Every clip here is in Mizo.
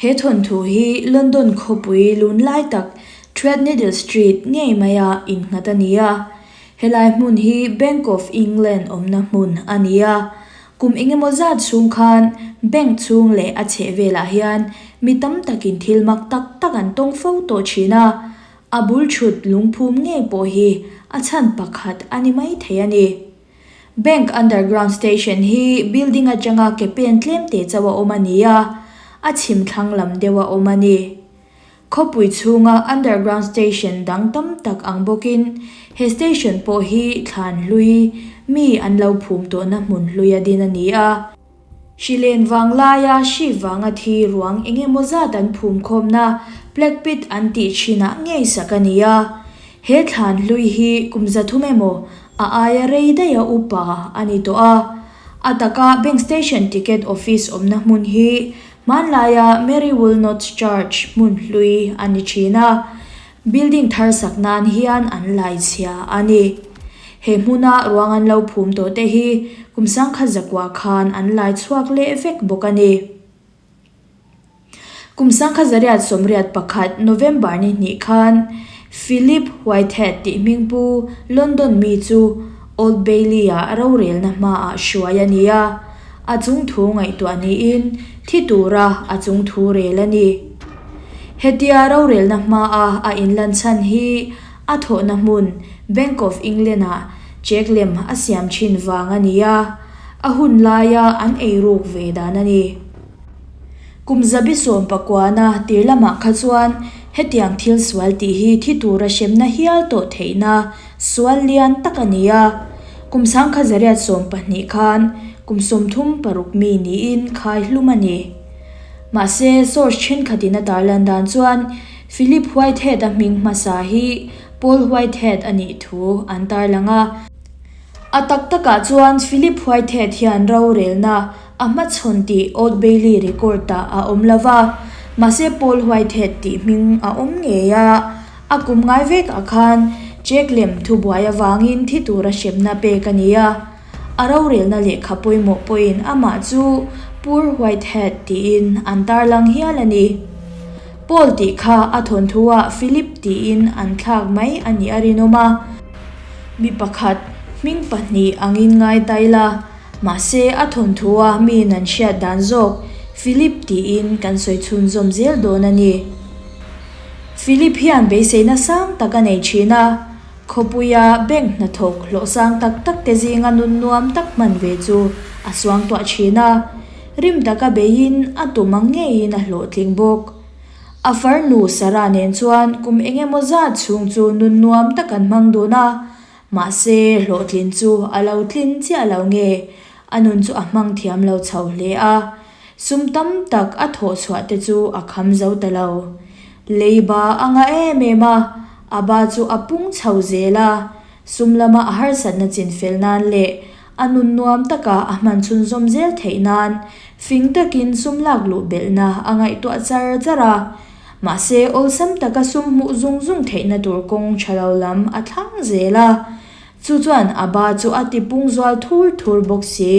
He thawnthu hi London khawpui lun lai tak Threadneedle Street ngei maia innghat a ni a. Helai hmun hi Bank of England awmna hmun a ni a. Kum engemaw zat chhung khan bank chhung leh a chhehvelah hian mi tam takin thil mak tak tak an tawng fo tawh thin a. A bul thut lungphum ngei pawh hi a chhan pakhat a ni mai thei a ni. Bank Underground Station hi building atanga ke pen tlem te chauh a awm a ni a, a chhim thlang lam deuh a awm a ni. Khawpui chhunga Underground Station dang tam tak ang bawkin he station pawh hi thlan hlui mi an lo phum tawhna hmun hlui a din a ni a. Hrilen vang laia hri vanga thi ruang eng emaw zat an phum khawmna Black Pit an tih thinah ngei sak a ni a. He thlan hlui hi kum 300 emaw a aia rei daiha upa a ni tawh a. A taka Bank Station Ticket Office awmna hmun hi hmanlaia Mary Woolnoth Church hmun hlui a ni thin a. Building thar sak nan hian an lai chhia a ni. He hmuna ruang an lo phum tawh te hi kum sangkhat zakua khan an lai chhuak leh vek bawk a ni. Kum 1981 November ni hnih khan Philip Whitehead tih hmingpu London mi chu Old Bailey-ah rorelna hmaah hruai a ni a. A chung thu ngaihtuah niin thi tura a chung thu rel a ni. Hetia rorelna hmaa a inlan chhan hi a thawhna hmun Bank of England-ah check lem a siam thin vang a ni a, a hun laia an eiruk ve dan a ni. Kum 19 tir lamah kha chuan hetiang thil sual tih hi thi tura hremna hial tawh theihna sual lian tak a ni a. Kum 1912 khan kum 36 mi niin khai hlum a ni. Mahse, source thenkhatin a tarlan dan chuan Philip Whitehead-a hming hmasa hi Paul Whitehead a nih thu an tarlang a. A tak takah chuan Philip Whitehead hian rorelna a hmachhawn tih Old Bailey record-ah a awm lo va, mahse Paul Whitehead tih hming a awm ngei a. A kum ngai vekah khan check lem thubuai avangin thi tura hremna pek a ni a. A rorelna lehkha pawimawh pawhin amah chu Poor Whitehead tiin an tarlang hial a ni. Paul tih kha a thawnthuah Philip tiin an thlak mai a nih a rinawm a. Mi pakhat hming pahnih angin ngai ta ila, mahse a thawnthuah miin an hriat dan zawk Philip tiin kan sawi chhunzawm zel dawn a ni. Philip hian beiseina sang tak a nei thin a. Khawpuia bank hnathawk hlawh sang tak tak te zinga nun nuam tak hman ve chu a suangtuah thin a, rim taka beiin a tum ang ngeiin a hlawhtling bawk. A farnu Sarah nen chuan kum eng emaw zat chhung chu nun nuam tak an hmang dun a, mahse hlawhtlin chu a lo tlin chiah lo nge a nun chu a hmang thiam lo chho hle a, sum tam tak a thawh chhuah te chu a kham zo ta lo. Leiba a ngah em em a, a ba chu a pung chho zel a, sum lama a harsatna chinfel nan leh a nun nuam taka a hman chhunzawm zel theih nan fing takin sum lak luh belhna a ngaihtuah char char a. Mahse, awlsam taka sum hmuh zung zung theihna tur kawng tha lo lam a thlang zel a, chu chuan a ba chu a tipung zual thur thur bawk si.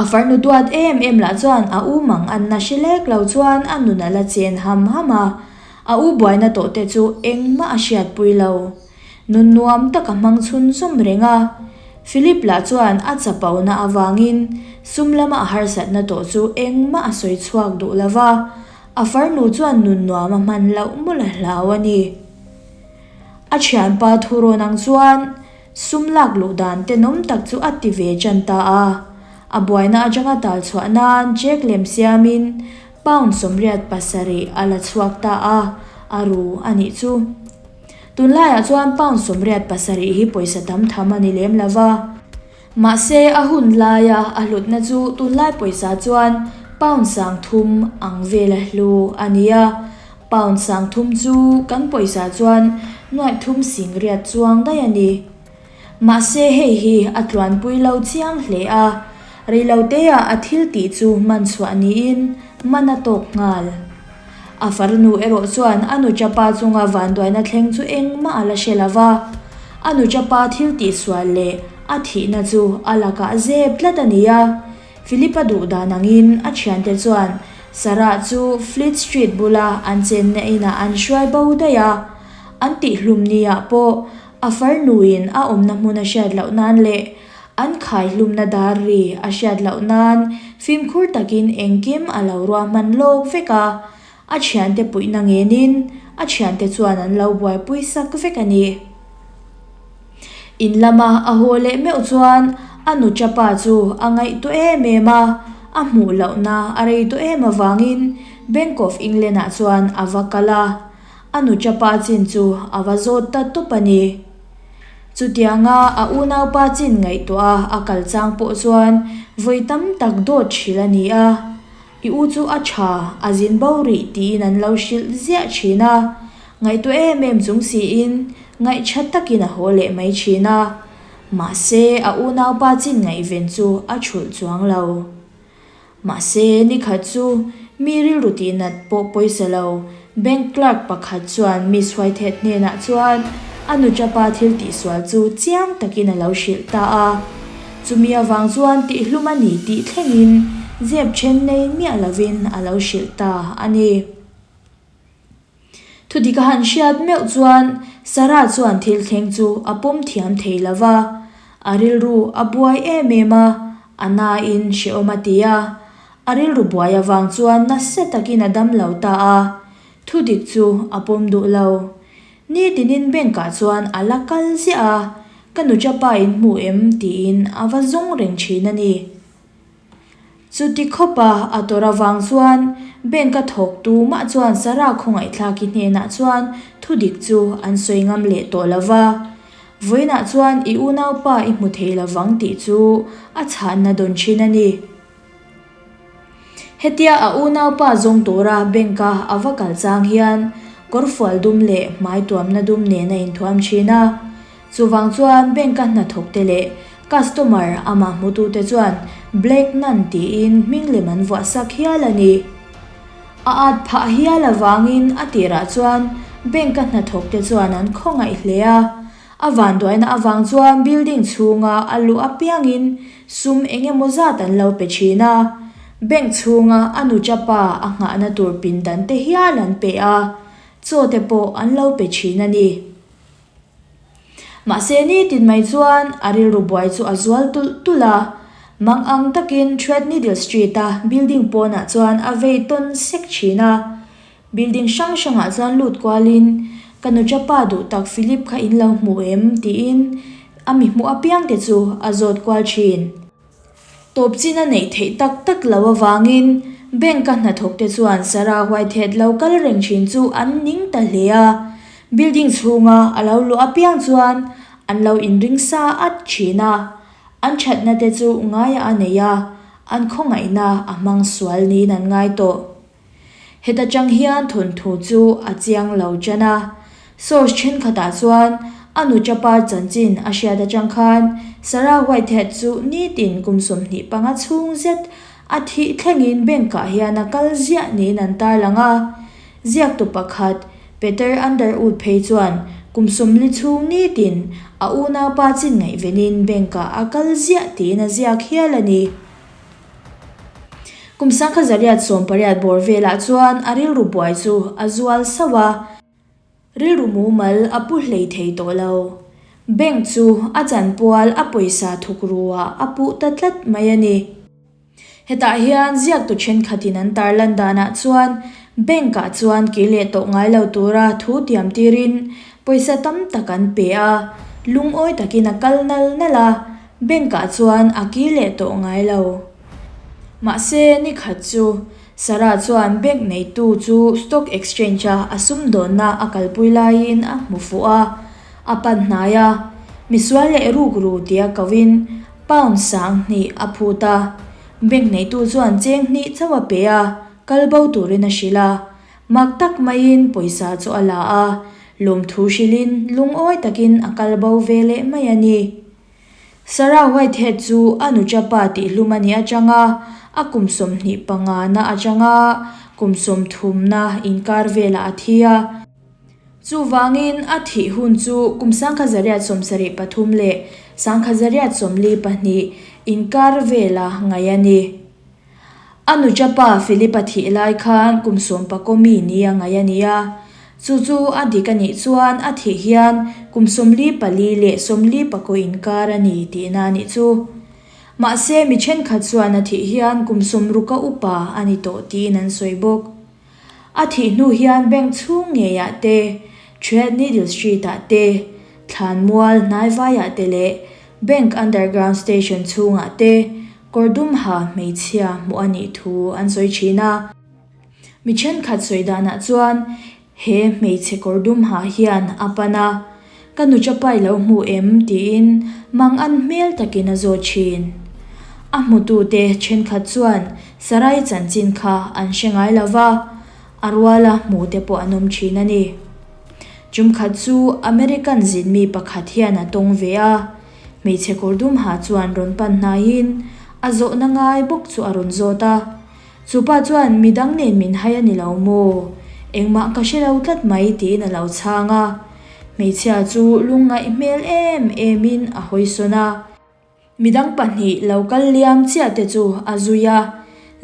A farnu duat em em lah chuan a u mang anna hre lek lo chuan a nun a la chen ham ham a, a u buaina tawh te chu engmah a hriatpui lo. Nun nuam tak a hmang chhun zawm reng a. Philip lah chuan a chapona avangin sum lama a harsatna tawh chu engmah a sawi chhuak duh lo va, a farnu chuan nun nuam a hman loh mawlh a hlau a ni. A thianpa thurawn ang chuan Sum lak luh dan tenawm tak chu a ti ve tan ta a. A buaina atanga tal chhuah nan check lem siamin pound 87 a la chhuak ta a, a ru a nih chu. Tunlaiah chuan pound 87 hi pawisa tam tham a ni lem lo va. Mahse a hun laia a hlutna chu tunlai pawisa chuan pound 3000 ang vela hlu a ni a. Pound 3000 chu kan pawisa chuan nuaih thum sing riat chuang daih a ni. Mahse hei hi a tluanpui lo chiang hle a, reiloteah a thil tih chu man chhuah niin man a tawk nghal. A farnu erawh chuan a nuchapa chunga vanduaina thleng chu engmah a la hre lo va, a nuchapa thil tihsual leh a thihna chu a lakah zep tlat a ni a. Philip-a duh dan angin a thiante chuan Sarah chu Fleet Street bula an chenna inah an hruai bo daih a, an tihhlum niah pawh a farnuin a awmna hmun a hriat loh nan leh an khaihlumna dar ri a hriat loh nan fimkhur takin engkim a lo ruahman lawk vek a, a thiante puihna ngenin a thiante chuan an lo buaipui sak vek a ni. In lama a haw leh meuh chuan a nu chapa chu a ngaihtuah em em a, a hmuh lohna a rei tawh em avangin Bank of England ah chuan a va kal a, a nu chapa chin chu a va zawt ta tawp a ni. Chutianga a unaupa chin ngaihtuah a a kal chang pawh chuan vawi tam tak dawt hrilh a ni a, I u chu a tha, a zin bo rih tiin an lo hrilh ziah thin a, Ngaihtuah em em chung siin ngaihṭha takin a haw leh mai ṭhin a, mahse a unaupa chin ngaihven chu a ṭhulh chuang lo. Mahse nikhat chu mi rilru tihnat pawh pawisa lo, bank clerk pakhat chuan Miss Whitehead hnenah chuan a nuṭapa thil tihsual chu chiang takin a lo hrilh ta a. Chumi avang chuan tihhlum a ni tih thlengin zep ṭhen nei miah lovin a lo hrilh ta a ni. Thudik a han hriat meuh chuan Sarah chuan thil thleng chu a pawm thiam thei lo va, a rilru a buai em em a, a nain hrehawm a ti a. A rilru buai avang chuan nasa takin a dam lo ta a, thudik chu a pawm duh lo. Nitinin bank ah chuan a la kal ziah a, ka nuchapa in hmu em tiin a va zawng reng thin a ni. Chuti khawpa a tawrh avang chuan bank a thawk tu mah chuan Sarah khawngaihthlaki hnenah chuan thudik chu an sawi ngam leh tawh lo va. Vawiinah chuan i unaupa i hmu thei lo vang tih chu a chhanna dawn thin a ni. Hetia a unaupa zawng tura bank a a va kal chang hian kawrfual dum leh hmai tuamna dum nen a inthuam thin a. Chuvang chuan bank-a hnathawkte leh customer amah hmutute chuan Black Nun tiin hming lem an vuah sak hial a ni. A at phah hial avangin a tirah chuan bank-a hnathawkte chuan an khawngaih hle a. A vanduaina avang chuan building chhunga a luh apiangin sum eng emaw zat an lo pe thin a. Bank chhunga a nuchapa a nghahna tur pindan te hial an pe a, chaw te pawh an lo pe thin a ni. Mahse nitin mai chuan a rilru buai chu a zual tulh tulh a, mang ang takin Threadneedle Street-a building pawnah chuan a vei tawn sek thin a. Building hrang hrangah chuan lut kualin, Ka nuchapa duh tak Philip kha in lo hmu em? tiin a mi hmuh apiangte chu a zawt kual thin. Tawp chin a neih theih tak tak lo avangin bank-a hnathawkte chuan Sarah Whitehead lo kal reng thin chu an ning ta hle a. Building chhunga a lo luh apiang chuan an lo inring sa at thin a. An thatna te chu ngaiah a nei a, an khawngaihna a hmang sual niin an ngai tawh. Heta chang hian thawnthu chu a chiang lo ṭan a. Source ṭhenkhatah chuan a nuchapa chanchin a hriat aṭang khan Sarah Whitehead chu nitin kum 25 chhung zet a thih thlengin bank-ah hian a kal ziah niin an tarlang a. Ziaktu pakhat Peter Underwood phei chuan kum 40 chhung nitin a unaupa chin ngaihvenin bank-ah a kal ziah tiin a ziak hial a ni. Kum 1818 bawr velah chuan a rilru buai chu a zual sauh a, rilru mumal a pu hlei thei tawh lo. Bank chu a chanpual a pawisa thukru ah a puh ta tlat mai a ni. Hetah hian ziaktu thenkhatin an tarlan danah chuan bank ah chuan kir leh tawh ngai lo tura thu tiam tirin pawisa tam tak an pe a, lungawi takin a kal nal nal a, Bank ah chuan a kir leh tawh ngai lo. Mahse, ni khat chu Sarah chuan bank neitu chu stock exchange a a sumdawnna a kalpui laiin a hmu fuh a, a pan hnai a, misual leh rukru tia koin pound 2000 a phut a. Bank neitu chuan cheng hnih chauh a pe a, kal bo turin a hrilh a. Mak tak maiin pawisa chu a la a, lawmthu hrilhin lungawi takin a kal bo ve leh mai a ni. Sarah Whitehead chu a nuchapa tihhlum a nih atanga a kum 25 na atanga kum 30 na inkar velah a thi a. Chuvangin a thih hun chu kum 1873 leh 1842 inkar vela ngaih a ni. A nuṭapa Philip-a thih lai khan kum sawmpakaw mi nia ngaih a ni a, chu chu a dik a nih chuan a thih hian kum 44 leh 49 inkar a ni tihna a nih chu. Mahse, mi thenkhat chuan a thih hian kum sawmruka upa a ni tawh tiin an sawi bawk. A thih hnu hian bank chhung ngeiah te, Threadneedle Street-ah te, Thlanmual hnaivaiah te leh Bank Underground Station chhungah te kawr dum ha hmeichhia hmuh a nih thu an sawi thin a. Mi thenkhat sawi danah chuan he hmeichhe kawr dum ha hian a pan a, Ka nu chapai lo hmu em? tiin mang an hmel takin a zawt thin. A hmutute thenkhat chuan Sarai chanchin kha an hre ngai lo va, a ruala hmute pawh an awm thin a ni. Chumkhat chu American zinmi pakhat hian a tawng ve a, hmeichhe kawr dum ha chuan rawn pan hnaiin a zawhna ngai bawk chu a rawn zawt a. Chu pa chuan midang nen min hai a ni lo maw? Engmah ka hre lo tlat mai tiin a lo chhang a. Hmeichhia chu lungngaih hmel em emin a hawi sawn a. Midang pahnih lo kal liam chiah te chu a zui a,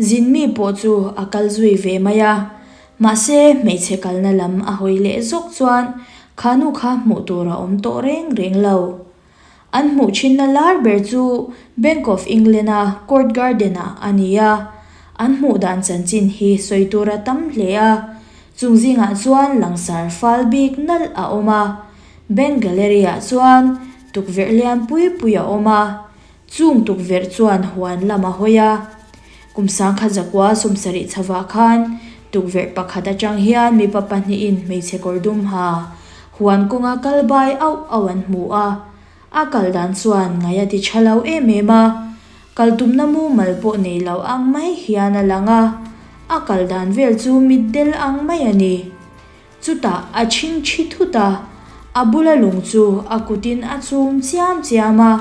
zinmi pawh chu a kal zui ve mai a. Mahse, hmeichhe kalna lam a hawi leh zawk chuan kha nu kha hmuh tur a awm tawh reng reng lo. An hmuh thinna lar ber chu Bank of England-a Court Garden-ah a ni a, an hmuh dan chanchin hi sawi tur a tam hle a. Chung zingah chuan langsar fal bik nalh a awm a. Bank Gallery-ah chuan tukverh lian pui pui a awm a, chung tukverh chuan huan lam a hawi a. Kum sangkhat zakua 70 chhavah khan tukverh pakhat atang hian mipa pahnihin hmeichhe kawr dum ha huan kawnga kal bai auh auh an hmu a, a kal dan chuan ngaih a ti tha lo em em a, kal tumna mumal pawh nei lo ang mai hian a lang a, a kal dan vel chu mitdel ang mai a ni. Chutah a chhingchhi thut a, a bula lung chu a kutin a chum chiam chiam a,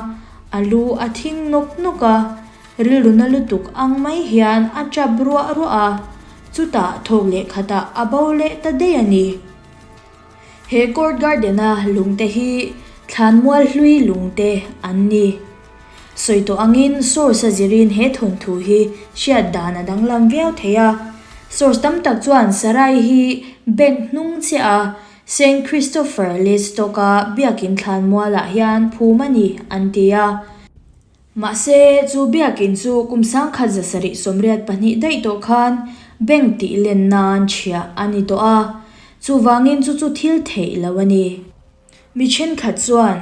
a lu a thing nawk nawk a, rilru na lutuk ang mai hian a tap ruah ruah a, chutah thawk leh khatah a bo leh ta daih a ni. He court garden-a lungte hi thlanmual hlui lungte an ni. Sawi tawh angin source a zirin he thawnthu hi hriat dan a danglam viau thei a. Source tam tak chuan Sarai hi bank hnung chiah a Saint Christopher Lestock-a biakin thlanmualah hian phum a ni an ti a. Mahse, chu biakin chu kum 1782 daih tawh khan bank tih len nan chhiah a ni tawh a, chuvangin chu chu thil theih lo a ni. Mi thenkhat chuan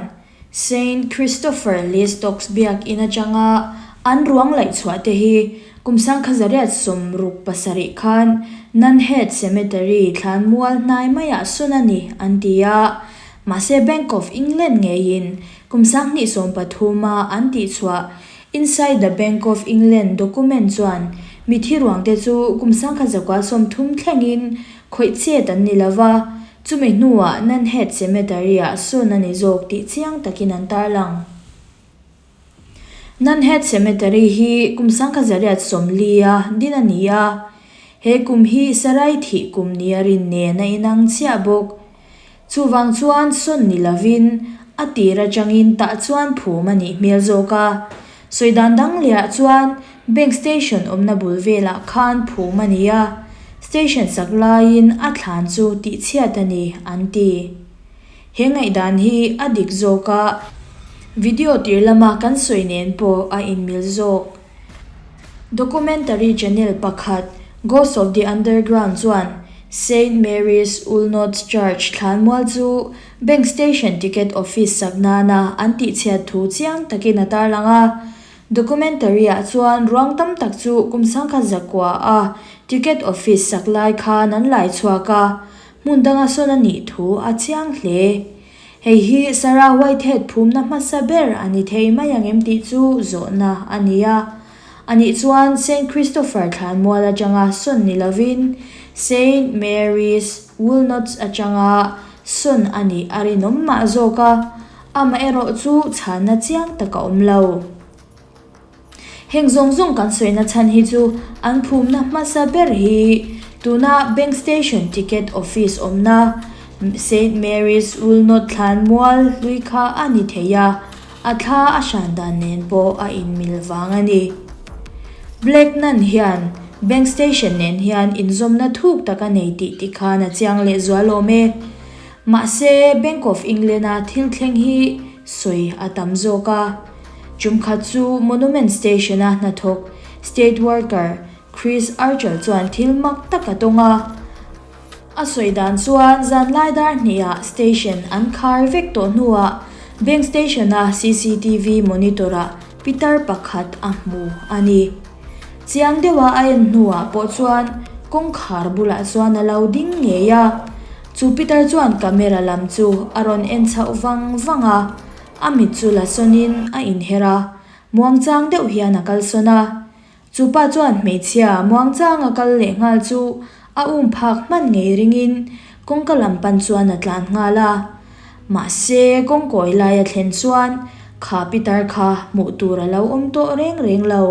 Saint Christopher Lestock's biak in atanga an ruang laih chhuah te hi kum 1967 khan Nunhead Cemetery thlanmual hnai maiah sawn a ni an ti a, mahse Bank of England ngeiin kum 2013 a an tihchhuah Inside the Bank of England document chuan mithi ruangte chu kum 1930 thlengin khawih chet an ni lova, Chumi hnuah Nunhead Cemetery-ah sawn a ni zawk tih chiang takin an tarlang. Nunhead Cemetery hi kum 1940-a din a ni a, he kum hi Sarai thih kum nia rin nen a inang chiah bawk. Chuvang chuan sawn ni lovin a tir atangin tah chuan phum a nih hmel zawk a. Sawi dan dang lehah chuan Bank station awmna bul velah khan phum a ni a, station sak laiin a thlan chu tihchhiat a ni an ti. He ngaihdan hi a dik zawk a, video tir lama kan sawi nen pawh a inmil zawk. Documentary channel pakhat Ghost of the Underground chuan Saint Mary's Woolnoth Church thlanmual chu Bank station ticket office sak nana an tihchhiat thu chiang takin a tarlang a. Documentary-ah chuan ruang tam tak chu kum 1900 a ticket office sak lai khan an lai chhuak a, hmun danga sawn a nih thu a chiang hle. Hei hi Sarah Whitehead phumna hmasa ber a ni thei mai ang em tih chu zawhna a ni a. Anih chuan Saint Christopher thlanmual atanga sawn ni lovin Saint Mary's Woolnoth atanga sawn a nih a rinawm mah zawk a, amaherawh chu chhanna chiang tak a awm lo. Heng zawng zawng kan sawina chhan hi chu an phumna hmasa ber hi tuna Bank Station Ticket Office awmna Saint Mary's Woolnoth thlanmual hlui kha a ni thei a, A thla a hran dan nen pawh a inmil vang a ni. Black Nun hian Bank Station nen hian inzawmna thuk tak a nei tih tikhan a chiang lehzual awm e. Mahse, Bank of England-a thil thleng hi sawi a tam zawk a. Tum khat chu Monument Station-a hnathawk state worker Chris Archer chuan thil mak tak a tawng a. A sawi dan chuan zanlai dar hnihah station an khar vek tawh hnuah Bank Station-a cctv monitor-ah pitar pakhat a hmu a ni. Chiang deuha a en hnuah pawh chuan kawngkhar bulah chuan a lo ding ngei a. Chu pitar chuan camera lam chu a rawn en chhoh vang vang a, a mit chu la sawnin a inher a, muangchang deuh hian a kalsawn a. Chu pa chuan hmeichhia muangchanga kal leh nghal chu a um phak hman ngei ringin kawngka lam pan chuan a tlan nghal a. Mahse, kawngkawi lai a thlen chuan kha pitar kha hmuh tur a lo awm tawh reng reng lo.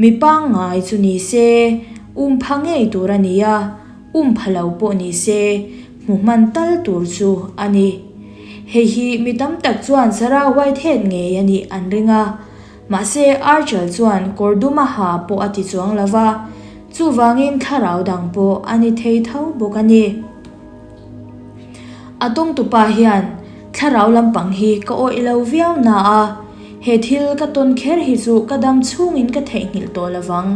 Mi pangngai chu ni se, um pha ngei tur a ni a, um pha lo pawh ni se, hmu hman tal tur chu a ni. Hei hi mi tam tak chuan Sarah Whitehead ngei a nih an ring a. Mahse, Archel chuan kawr dum a ha pawh a ti chuang lo va, chuvangin thlarau dang pawh a ni thei tho bawk a ni. A tawngtupa hian thlarau lampang hi ka awih lo viau na a, he thil ka tawn kher hi chu ka dam chhungin ka theihnghilh tawh lo vang.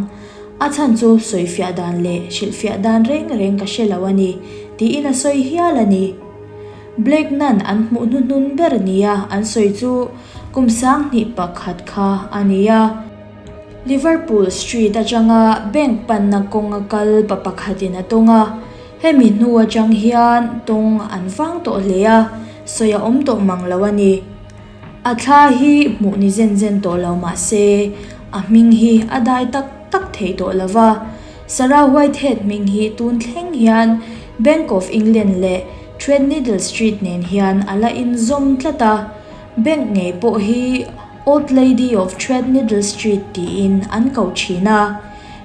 A chhan chu sawifiah dan leh hrilhfiah dan reng reng ka hre lo a ni, tiin a sawi hial a ni. Blake Nunn an hmuh hnuhnun ber nia an sawi chu kum 1001 kha a ni a. Liverpool Street atanga bank panna kawnga kal pa pakhatin a tawng a, hemi hnu atang hian tawng an vang tawh hle a, sawi a awm tawh mang lo a ni. A thla hi hmuh ni zen zen tawh lo mah se, a hming hi a dai tak tak thei tawh lo va. Sarah Whitehead hming hi tun thleng hian Bank of England leh Threadneedle Street nen hian a la inzawm tlat a. Bank ngei pawh hi Old Lady of Threadneedle Street tiin an ko thin a.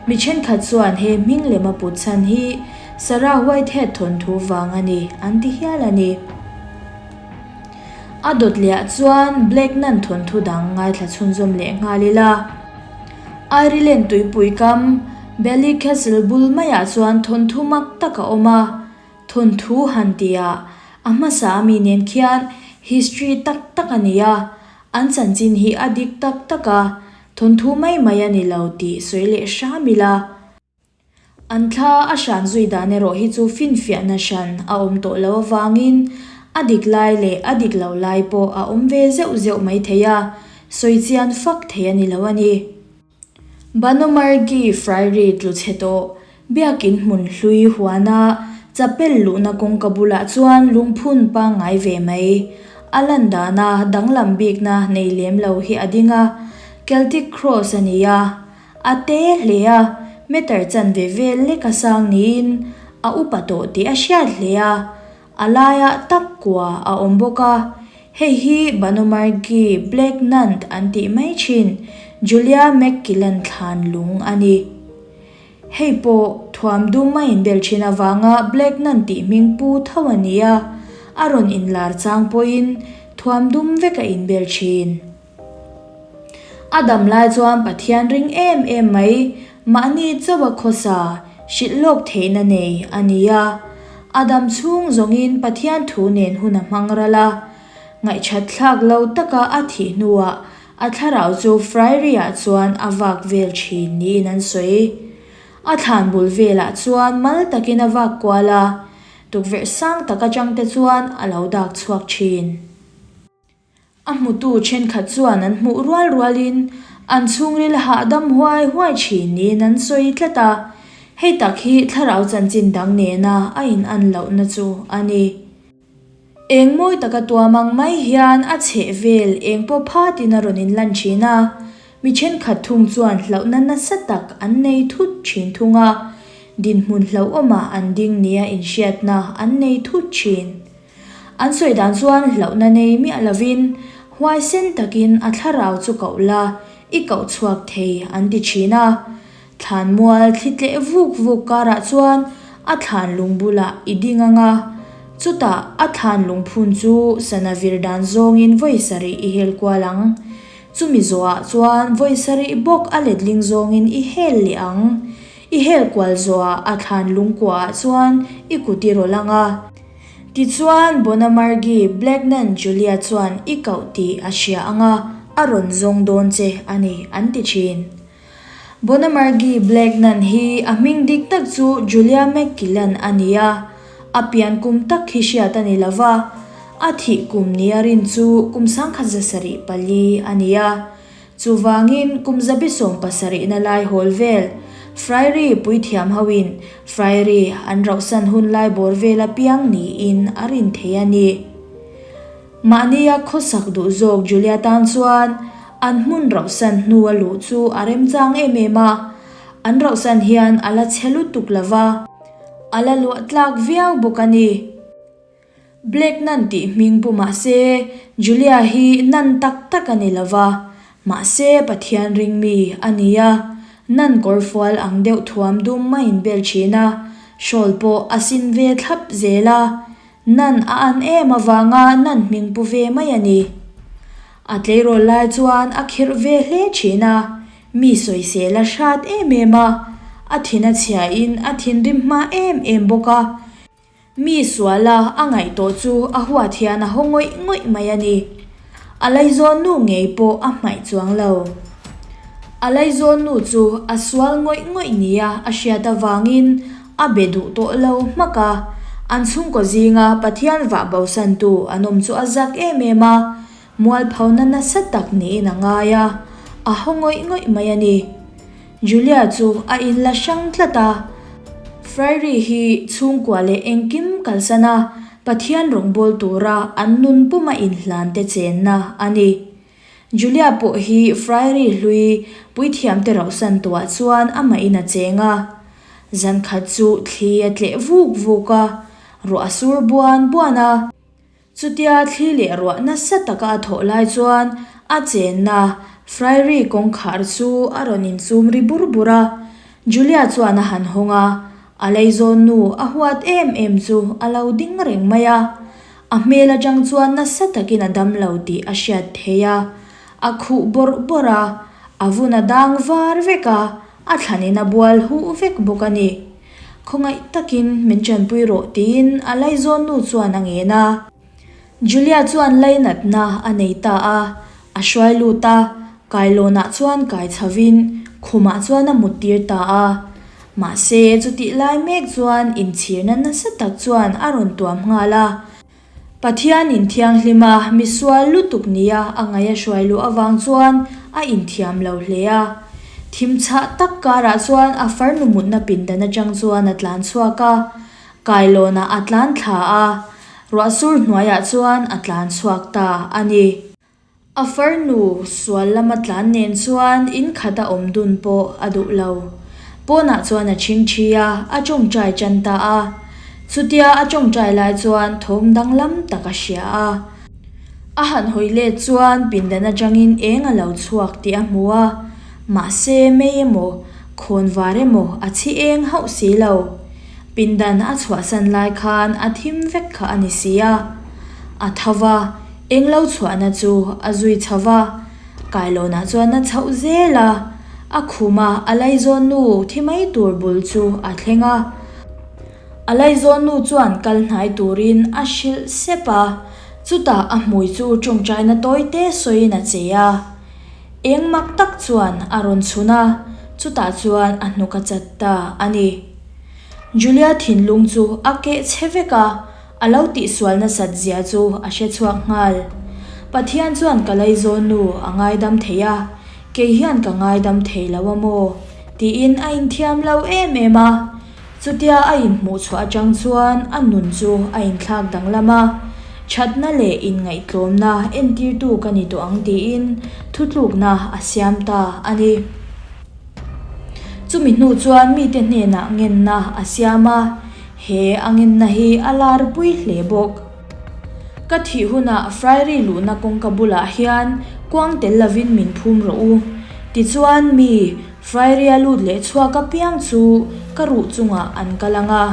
Mi thenkhat chuan he hming lem a put chhan hi Sarah Whitehead thawnthu vang a ni an ti hial a ni. A dawt lehah chuan Black Nun thawnthu dang ngaithla chhunzawm leh nghal ila. Ireland tuipui kam Ballycastle bul maiah chuan thawnthu mak tak a awm a. Thawnthu han tihah a hmasa ami nen khian history tak tak a ni a, an chanchin hi a dik tak tak a, thawnthu mai mai a ni lo tih sawi leh hram ila. An thla a hran zui dan erawh hi chu finfiahna hran a awm tawh lo avangin a dik lai leh a dik lo lai pawh a awm ve zeuh zeuh mai thei a, sawi chian fak thei a ni lo a ni. Banomargi Friary tlu chhe tawh Biakin hmun hlui huana chapel luhna kawngka bulah chuan lungphun pangngai ve mai. A lan dana danglam bikna nei lem lo hi a ding a, Celtic Cross a ni a, A te hle a, meter chanve vel lek a sang niin a upa tawh tih a hriat hle a, a laiah tak kua a awm bawk a. Hei hi Banomargi Black Nun an tih mai thin Julia McKillan thlan lung a ni. Hei pawh thuam dum a inbel thin avanga Black Nun tih hming pu tho a ni a, a rawn inlar chang pawhin thuam dum vek a inbel thin. A dam lai chuan Pathian ring em em mai, mahni chauha khawsa, hrilh lawk theihna nei a ni a. A dam chhung zawngin Pathian thu nen hun a hmang ral a. Ngaihṭhat thlak lo taka a thih hnuah a thlarau chu Friary-ah chuan a vak vel ṭhin niin an sawi. A thlan bul velah chuan mal takin a vak kual a, tukverh sang tak aṭangte chuan a lo dak chhuak ṭhin. A hmutu thenkhat chuan an hmuh rual rualin an chhungril hahdam huai huai thin niin an sawi tlat a, hei tak hi thlarau chanchin dang nena a inan lohna chu a ni. Eng mawi taka tuam ang mai hian a chheh vel eng pawh phatin a rawn inlan thin a, mi thenkhat thung chuan hlauhna nasa tak an nei thut thin thung a, dinhmun hlauhawmah an ding nia inhriatna an nei thut thin. An sawi dan chuan hlauhna nei miah lovin huaisen takin a thlarau chu koh la, i koh chhuak thei an ti thin a. Thlan mual thli tleh vuk vuk karah chuan a thlan lung bulah i ding ang a, chutah a thlan lungphun chu sana vir dan zawngin vawi sarih i hel kual ang. Chumi zawhah chuan vawi sarih bawk a letling zawngin i hel leh ang. I hel kual zawhah a thlan lungkuaah chuan i kut i rawlh ang a. Tichuan, Bonamargy Black Nun Julia chuan i koh tih a hria ang a, a rawn zawng dawn che a ni, an ti thin. Bonamargy Black Nun hi a hming dik tak chu Julia McKillan a ni a, a pian kum tak hi hriat a ni lo va, a thih kum nia rin chu kum 1774 a ni a. Chuvangin kum zabi sawmpasarihna lai hawl vel, Friary puithiam hoin Friary an rauhsan hun lai bawr vel apiang niin a rin thei a ni. Mahnia khawsak duh zawk Julia tan chuan an hmun rauhsan hnu a luh chu a remchang em em a, an rauhsan hian a la chhe lutuk lova, a la luah tlak viau bawk a ni. Black Nun tih hming pu mah se, Julia hi Nun tak tak a ni lo va, mahse Pathian ring mi a ni a, Nun kawrfual ang deuh thuam dum a inbel thin a, shawl pawh a sin ve thlap zel a, Nun a an em avanga Nun hming pu ve mai a ni. A tleirawl lai chuan a khirh ve hle thin a, mi sawisel a hrat em em a, a thin a chhiain a thinrim hma em em bawk a. Mi suala a ngaih tawh chu a huat hian a haw ngawih ngawih mai a ni. A laizawn nu ngei pawh a hmaih chuang lo. A laizawn nu chu a sual ngawih ngawih nia a hriat avangin a be duh tawh lo hmak a. An chhungkaw zinga Pathian vah bosantu an awm chu a zak em em a, mualphona nasa tak niin a ngai a, a haw ngawih ngawih mai a ni. Julia chu a inla hrang tlat a, Friary hi chhungkua leh engkim kalsan a, Pathian rawngbâwl tura an nun puma inhlan te chenna a ni. Julia pawh hi Friary hlui puithiamte rauhsan tuah chuan amahin a cheng a. Zankhat chu thli a tleh vuk vuk a, ruah a sur buan buan a. Chutia thli leh ruah nasa taka a thawh lai chuan a chenna Friary kawngkhar chu a rawn inchum ri bur bur a. Julia chuan a han hawng a, a leizawn nu a huat em em chu a lo ding reng mai a. A hmel atang chuan nasa takin a dam lo tih a hriat theih a. A khuh bawrh bawrh a, a vun a dang var vek a, a thlanin a bual huh vek bawk a ni. Khawngaih takin min ṭanpui rawh tiin a laizawn nu chuan a ngen a. Julia chuan lainatna a nei ta a, a hruai lut a, kailawnah chuan kai chhovin khumah chuan a muttir ta a. Mahse, chutih lai mek chuan inchhirna nasa tak chuan a rawn tuam nghal a. Pathian inthianghlim a, misual lutuk nia a ngaih a hruai luh avang chuan a inthiam lo hle a. Thim chhah tak karah chuan a farnu mutna pindan atang chuan a tlan chhuak a, kailawnah a tlan thla a, ruahsur hnuaiah chuan a tlan chhuak ta a ni. A farnu sual lama tlan nen chuan in khat a awm dun pawh a duh lo. Pawnah chuan a chhingchhi a, a tawngtai tan ta a. Chutia a tawngtai lai chuan thawm danglam tak a hria a. A han hawi let chuan pindan atangin eng a lo chhuak tih a hmu a, mahse mei emaw, khawn var emaw a chhi eng hauh si lo. Pindan a chhuahsan lai khan a thim vek kha a ni si a. A tho va. Englo chhuahna chu a zui chho va, kailawnah chuan a chhoh zel a, a khuma a laizawn nu thi mai tur bul chu a thleng a. A laizawn nu chuan kal hnai turin a hrilh sep a, chutah a hmui chu tawngtaina tawi te sawiin a che a. Eng mak tak chuan a rawn chhun a, chutah chuan a hnuk a chat ta a ni. Julia thinlung chu a keh chhe vek a. A lo tihsual nasat zia chu a hre chhuak nghal. Pathian chuan ka laizawn nu a ngaidam thei a, kei hian ka ngaidam thei lo a maw? tiin a inthiam lo em em a. Chutia a inhmuh chhuah atang chuan a nun chu a inthlak danglam a, thatna leh inngaihtlawmna entirtu ka ni tawh ang tiin thutlukna a siam ta a ni. Chumi hnu chuan mite hnenah ngenna a siam a. He a ngenna hi a lar pui hle bawk. Ka thih hunah Friary luhna kawngka bulah hian kuang tel lovin min phum rawh u. Tichuan mi Friary-a lut leh chhuak apiang chu ka ruh chungah an kal ang a,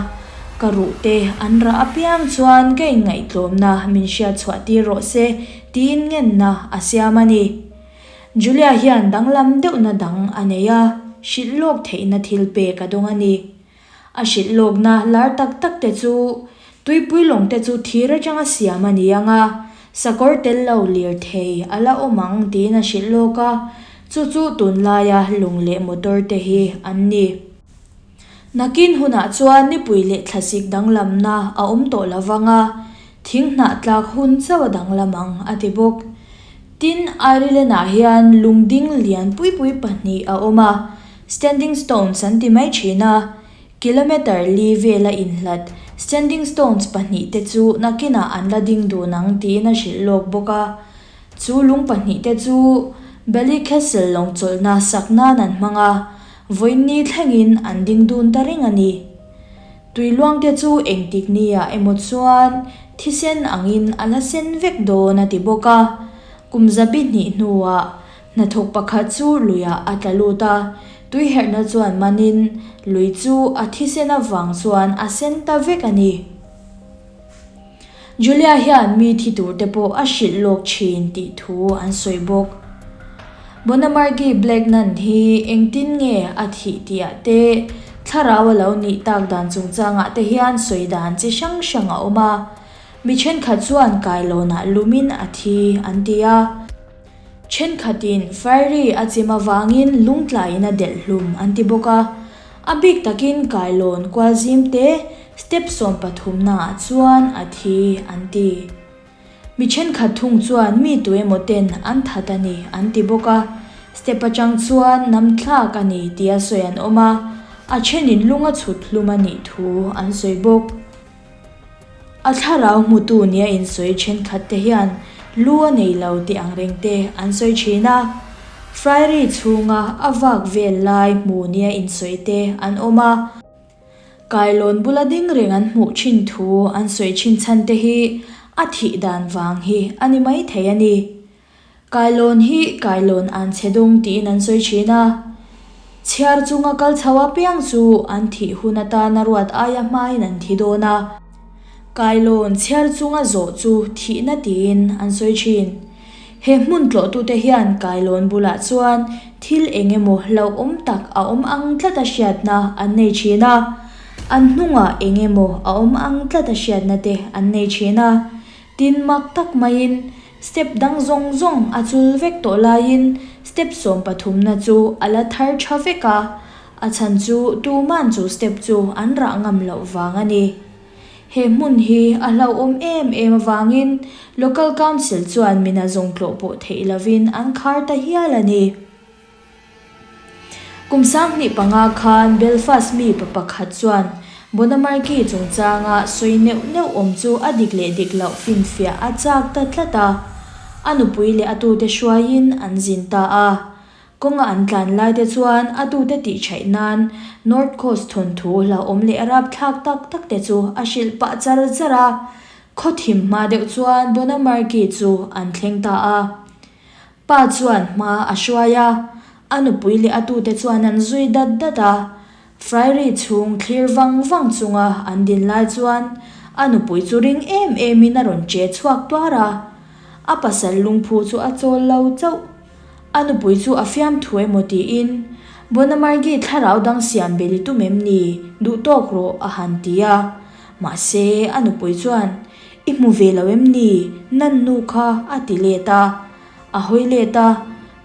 ka ruh te an rah apiang chuan ka inngaihtlawmna min hriat chhuah tir rawh se tiin ngenna a siam a ni. Julia hian danglam deuhna dang a nei a. hrilh lawk theihna thilpek a dawng a ni. A hrilh lawkna lar tak tak te chu tuipui lawng te chu thir atanga siam a ni ang a, sakawr tel lo lirthei a la awm ang tiin a hrilh lawk a, chu chu tunlaia lawng leh motor te hi an ni. Nakin hunah chuan nipui leh thlasik danglamna a awm tawh lo vang a, thing hnah tlak hun chauh a danglam ang, a ti bawk. Tin, Ireland-ah hian lungding lian pui pui pahnih a awm a, Standing Stones an ti mai thin a. Kilometre li vela inhlat Standing Stones pahnihte chu nakinah an la ding dun ang tiin a hrilh lawk bawk a. Chu lung pahnihte chu Ballycastle lawngchawlhna sak nan an hmang a, Vawiinni thlengin an ding dun ta reng a ni. Tui luangte chu engtik niah emaw chuan thisen angin a la sen vek dawn a ti bawk a. Kum zabi hnih hnuah hnathawk pakhat chu luiah a tla lut a, tui herhna chuan manin lui chu a thisen avang chuan a sen ta vek a ni. Julia hian mi thi tur te pawh a hrilh lawk thin tih thu an sawi bawk. Bonamargy Black Nun hi engtin nge a thih tih ah te, thlarau a lo nih tak dan chungchangah te hian sawi dan chi hrang hrang a awm a. Mi thenkhat chuan kailawnah lumin a thi an ti a. Thenkhatin Fairy a chim avangin lungtlaiin a delh hlum an ti bawk a, a bik takin kailawn kual zim te step sawmpathumnaah chuan a thi an ti. Mi thenkhat thung chuan mi tu emaw ten an that a ni an ti bawk a, step atang chuan nam thlak a ni tia sawi an awm a, a thenin lung a chhut hlum a nih thu an sawi bawk. A thlarau hmutu nia insawi thenkhat te hian lu a nei lo tih ang reng te an sawi thin a. Friary chhunga a vak vel lai hmu nia insawi te an awm a. Kailawn bula ding reng an hmuh thin thu an sawi thin chhan te hi a thih dan vang hi a ni mai thei a ni. Kailawn hi kailawn an chhe dawng tiin an sawi thin a. Chhiar chunga kal chho apiang chu an thih hun atana ruat aia hmain an thi dawn a. Kailawn chhiar chunga zawh chu thihna tiin an sawi thin. He hmun tlawhtute hian kailawn bulah chuan thil eng emaw hlauhawm tak a awm ang tlata hriatna an nei thin a. An hnungah eng emaw a awm ang tlata hriatna te an nei thin a. Tin mak tak maiin Step dang zawng zawng a chul vek tawh laiin step sawmpathumna chu a la thar tha vek a, a chhan chu tuman chu step chu an rah ngam loh vang a ni. He hmun hi a hlauhawm em em avangin Local Council chuan mina zawng tlawh pawh theih lovin an khar ta hial a ni. Kum 2005 khan Belfast mi pa pakhat chuan Bonamargy chungchanga sawi neuh neuh awm chu a dik leh dik loh finfiah a chak ta tlat a. A nupui leh a tute hruaiin an zin ta a. Kawnga an tlan lai te chuan a tute tihchhaih nan North Coast thawnthu hlauhawm leh rapthlak tak tak te chu a hrilh pah char char a. Khawthim hma deuh chuan Bonamargy chu an thleng ta a. Pa chuan hma a hruai a, a nupui leh a tute chuan an zui dat dat a. Friary chhung thlir vang vang chunga an din lai chuan a nupui chu ring em emin a rawn che chhuak tuar a. A pasal lungphu chu a chawl lo chauh. A nupui chu a fiamthu emaw tiin, Bonamargy thlarau dang siam bel i tum em ni? Duh tawk rawh, a han ti a. Mahse, a nupui chuan, I hmu ve lo em ni? Nan nu kha a ti let a. A hawi let a,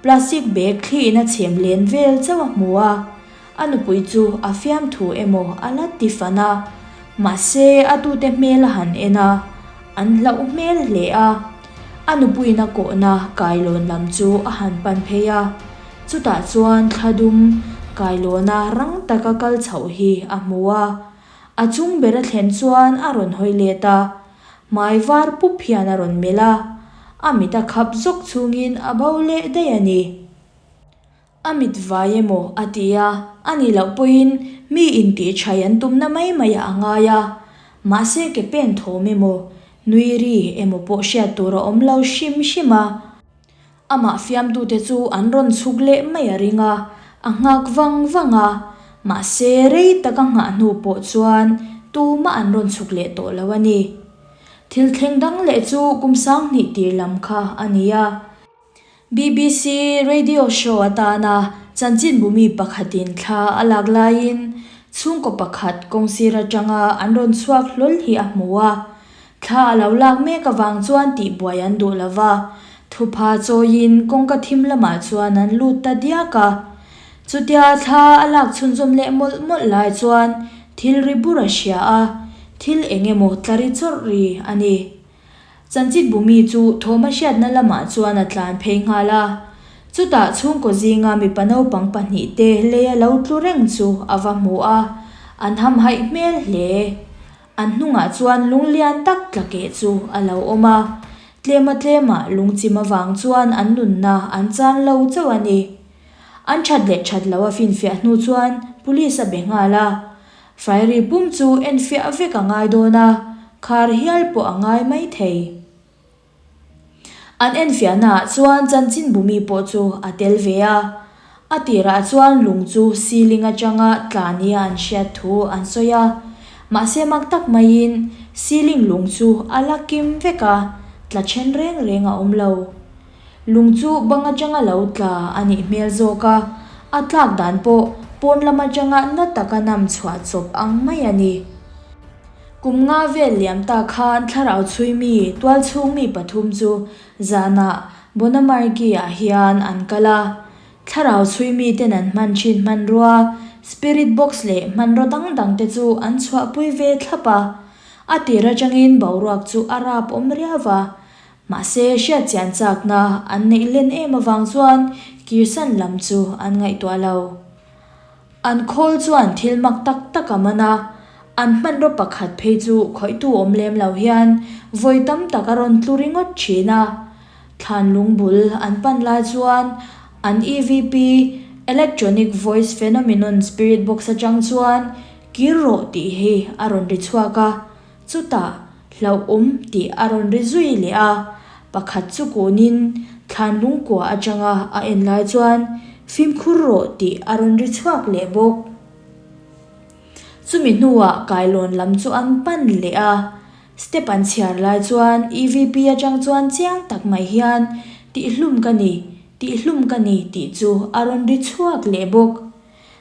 plastic bag thliin a chhem len vel chauh a hmu a. A nupui chu a fiamthu emaw a la ti fan a. Mahse, a tute hmel a han en a, an hlauh hmel hle a. A nupuiin a kawhna kailawn lam chu a han pan phei a. Chutah chuan thla dum kailawna rang taka kal chhoh hi a hmu a. A chung ber a thlen chuan a rawn hawi let a, hmai var pup hian a rawn melh a, a mit a khap zawk chungin a bo leh daih a ni. A mit vai emaw a ti a, a nih loh pawhin mi intihchhai an tumna mai mai ah a ngai a, mahse ke pen thawm emaw, nui ri emaw pawh hriat tur a awm lo hrim hrim a. Amah fiamtute chu an rawn chhuk leh mai a ring a, a nghak vang vang a. Mahse, rei tak a nghah hnu pawh chuan tumah an rawn chhuk leh tawh lo a ni. Thil thleng dang leh chu kum 2000 tir lam kha a ni a. BBC radio show atana Chanchinbu mi pakhatin thla a lak laiin chhungkaw pakhat kawngsir atanga an rawn chhuak hlawl hi a hmu a. Thla a lo lak mek avang chuan tihbuai an duh lo va, thupha chawiin kawngka thim lamah chuan an lut ta diak a. Chutia thla a lak chhunzawm leh mawlh mawlh lai chuan thil ri bur a hria a, thil eng emaw tla ri chawrh ri a ni. Chanchinbu mi chu thawm a hriatna lamah chuan a tlan phei nghal a. Chutah chhungkaw zinga mipa naupang pahnihte lei a lo tlu reng chu a va hmu a, an hamhaih hmel hle. An hnungah chuan lung lian tak tla keh chu a lo awm a, tlema tlemah lungchim avang chuan an nunna an chan lo chauh a ni. An that leh that lo a finfiah hnu chuan police a be nghal a, Fairy pum chu enfiah vek a ngai dawn a, khar hial pawh a ngai mai thei. An enfiahnaah chuan chanchinbu mi pawh chu a tel ve a, a tirah chuan lung chu ceiling atanga tla nia an hriat thu an sawi a, mahse mak tak maiin ceiling lung chu a la kim vek a, tla then reng reng a awm lo. Lung chu bang atanga lo tla a nih hmel zawk a, a tlak dan pawh pawn lam atanga na taka nam chhuah chawp ang mai a ni. Kum nga vel liam ta khan thlarau chhui mi tualchhung mi pathum chu zanah Bonamargi-ah hian an kal a. Thlarau chhui miten an hman thin hmanrua, spirit box leh hmanraw dang dangte chu an chhuahpui ve thlap a. A tir atangin boruak chu a rap awm riau va. Mahse hriatchian chakna an neih len em avang chuan kirsan lam chu an ngaihtuah lo. An khawl chuan thil mak tak tak a man a, an hmanraw pakhat phei chu khawihtu awm lem lo hian vawi tam tak a rawn tlu ringawt thin a. Thlan lung bul an pan lai chuan an EVP, Electronic Voice Phenomenon Spirit Box atang chuan Kir rawh tih hi a rawn ri chhuak a, Chutah, hlauhawm tih a rawn ri zui leh a, pakhat chu kunin thlan lungkua atanga a en lai chuan fimkhur rawh tih a rawn ri chhuak leh bawk. Chumi hnuah kailawn lam chu an pan leh a, step an chhiar lai chuan EVP atang chuan chiang tak mai hian tihhlum ka ni, tihhlum ka ni tih chu a rawn ri chhuak leh bawk.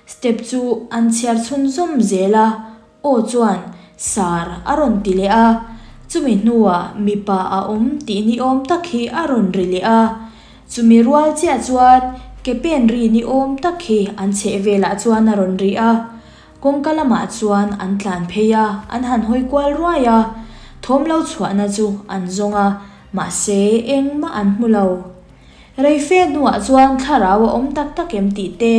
Step chu an chhiar chhunzawm zel a, Aw chuan Sar a rawn ti leh a, chumi hnuah mipa a awm tih ni awm tak hi a rawn ri leh a, chumi rual chiah chuan ke pen ri ni awm tak hi an chheh velah chuan a rawn ri a, kawngka lamah chuan an tlan phei a, an han hawi kual ruai a, thawm lo chhuahna chu an zawng a, mahse engmah an hmu lo. Rei fe hnuah chuan thlarau a awm tak tak em tih te,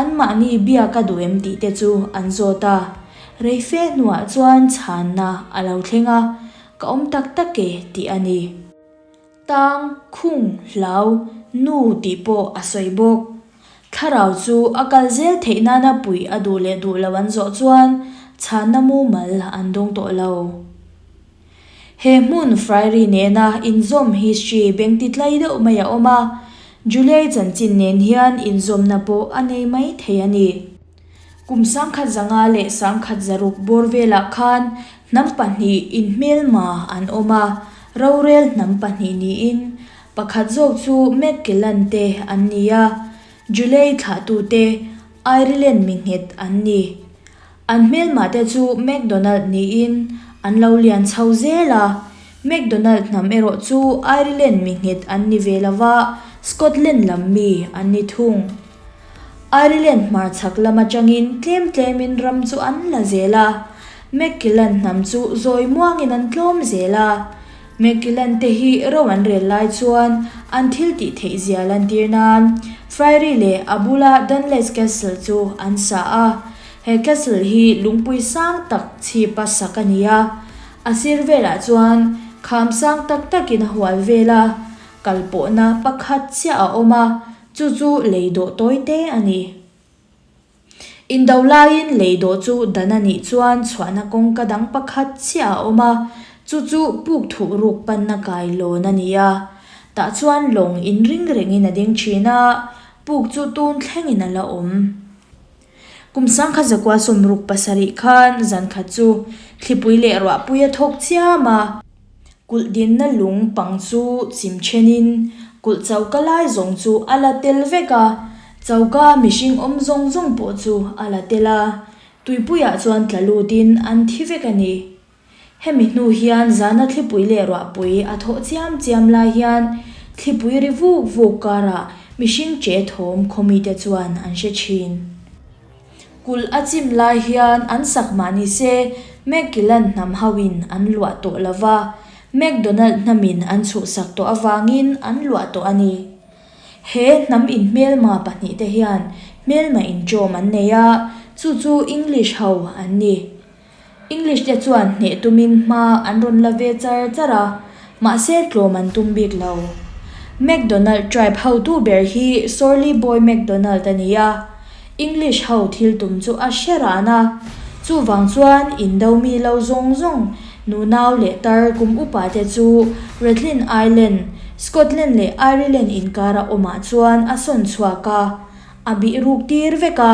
anmahni biak a duh em tih te chu an zawt a. Rei fe hnuah chuan chhanna a lo thleng a, Ka awm tak tak e tih a ni. Tang, khung, hlau, nu tih pawh a sawi bawk. Thlarau chu a kal zel theih nana puih a duh leh duh lo an zawh chuan chhanna mumal an dawng tawh lo. He hmun Friary nena inzawm history beng ti tlai deuh mai a awm a, Juliai chanchin nen hian inzawmna pawh a nei mai thei a ni. Kum 10,500 leh 1600 bawr velah khan hnam pahnih inhmelma an awm a, rorel hnam pahnih niin pakhat zawk chu McKellan te an ni a, Juliai thlahtute Ireland mi nghet an ni. An hmelmah te chu McDonald niin an lo lian chho zel a, McDonald hnam erawh chu Ireland mi nghet an ni ve lo va, Scotland lam mi an ni thung. Ireland hmarchhak lam atangin tlem tlemin ram chu an la zel a, McKillan hnam chu zawi muangin an tlawm zel a. McKillan te hi ro an rel lai chuan an thil tih theih zia lantir nan Friary leh a bula Dunless Castle chu an sa a. He castle hi lungpui sang tak chhipa sak a ni a, a sir velah chuan kham sang tak takin a hual vel a, kal pawhna pakhat chiah a awm a, chu chu lei dawh tawi te a ni. Indo laiin lei dawh chu dan a nih chuan chhuahna kawngka dang pakhat chiah a awm a, chu chu puk thuh ruk panna kailawn a ni a, tah chuan lawng inring rengin a ding thin a, puk chu tun thlengin a la awm. Kum 1967 khan zan khat chu thlipui leh ruahpui a thawk chiam a, kulh dinna lung pang chu chim thenin kulh choka lai zawng chu a la tel vek a, Choka mihring awm zawng zawng pawh chu a la tel a, tuipuiah chuan tla lutin an thi vek a ni. Hemi hnu hian zana thlipui leh ruahpui a thawh chiam chiam lai hian thlipui ri vuk vuk karah mihring che thawm khawmite chuan an hre thin. Kulh a chim lai hian an sak mah ni se McGillan hnam hoin an luah tawh lo va, McDonald hnamin an chhuhsak tawh avangin an luah tawh a ni. He hnam inhmelma pahnihte hian hmelma inṭawm an nei a, chu chu English ho an ni. English te chuan hneh tumin hma an rawn la ve char char a, mahse tlawm an tum bik lo. McDonald tribe hotu ber hi Sorley Boy McDonald a ni a, English ho thil tum chu a hre ran a, chuvang chuan indo mi lo zawng zawng nunau leh tar kum upa te chu Rathlin Island, Scotland leh Ireland inkara awmah chuan a sawn chhuak a, a bih ruk tir vek a.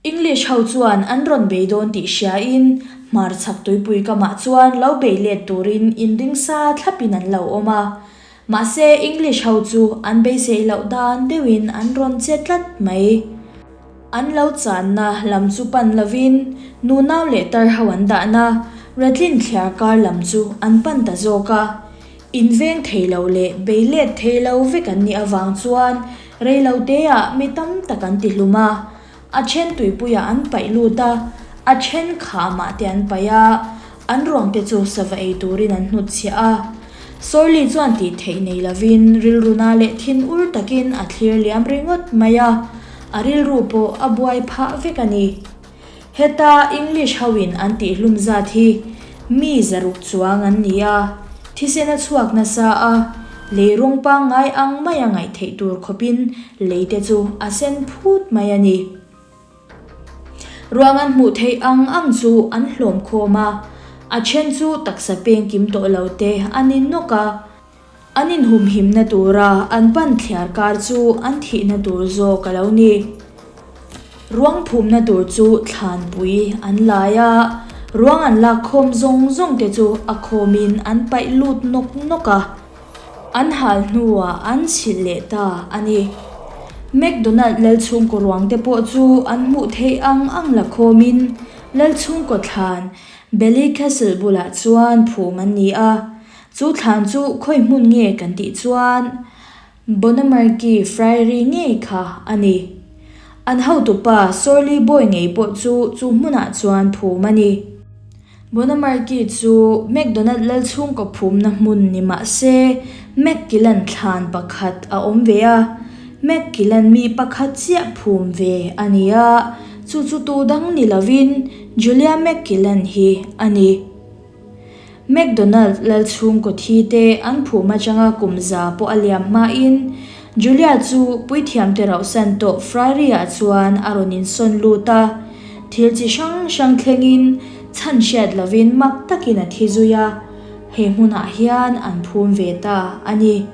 English ho chuan an rawn bei dawn tih hriain hmarchhak tuipui kamah chuan lo bei let turin inring sa thlapin an lo awm a. Mahse English ho chu an beisei loh dan deuhin an rawn che tlat mai. An lo channa lam chu pan lovin nunau leh tar ho an dahna Rathlin thliar kar lam chu an pan ta zawk a. Inveng thei lo leh bei let thei lo vek an nih avang chuan rei lo teah mi tam tak an ti hlum a. A then tuipuiah an paih lut a, a then khamah te an paih a, an ruang te chu sava ei turin an hnutchhiah a. Sorley chuan tih theih nei lovin rilruna leh thin ur takin a thlir liam ringawt mai a, a rilru pawh a buai phah vek a ni. Heta English hoin an tihhlum zat hi mi zaruk chuang an ni a, thisen a chhuak nasa a, lei rawng pangngai ang maia ngaih theih tur khawpin lei te chu a sen phut mai a ni. Ruang an hmuh theih ang ang chu an hlawm khawm a, a then chu taksa peng kim tawh lo te a ni nawk a. An inhumhimna tura an pan thliar kar chu an thihna tur zawk a lo ni. Ruang phumna tur chu thlanpui an lai a, ruang an lak khawm zawng zawng te chu a khawmin an paih lut nawk nawk a, an hal hnuah an chhilh leh ta a ni. McDonald Lalchhungkaw ruang te pawh chu an hmuh theih ang ang la khawmin Lalchhungkaw thlan Ballycastle bulah chuan phum an ni a. Chu thlan chu khawi hmun nge kan tih chuan Bonamarki Friary ngei kha a ni. An hotupa Sorley Boy ngei pawh chu chu hmunah chuan phum a ni. Bonamarki chu McDonald Lalchhungkaw phumna hmun ni mah se McKillan thlan pakhat a awm ve a. McKillan mi pakhat chiah phum ve a ni a, chu chu tu dang ni lovin Julia McKillan hi a ni. McDonald Lalchhungkaw thi te an phum atanga kum za pawh a liam hmain Julia chu puithiamte rauhsan tawh Friary-ah chuan a rawn insawn lut a. Thil chi hrang hrang thlengin chhan hriat lovin mak takin a thi zui a, he hmunah hian an phum ve ta a ni.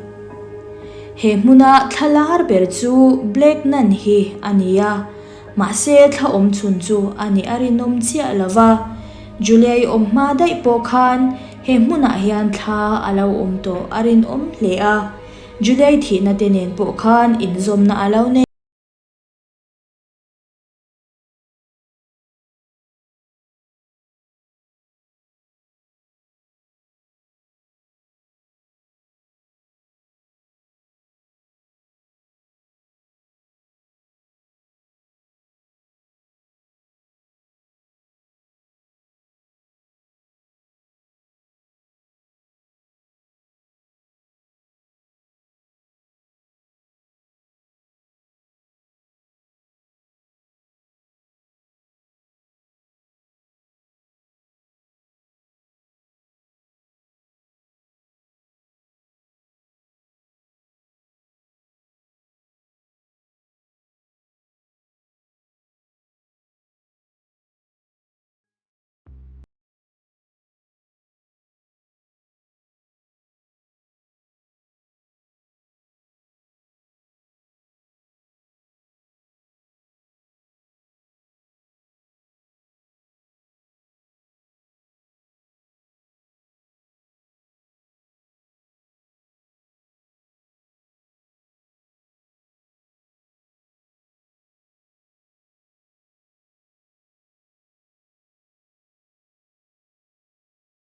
He hmuna thla lar ber chu Black Nun hi a ni a. Mahse, thla awm chhun chu a nih a rinawm chiah lo va, Julia-i awm hma daih pawh khan he hmunah hian thla a lo awm tawh a rinawm hle a, Julia-i thihna te nen pawh khan inzawmna a lo nei.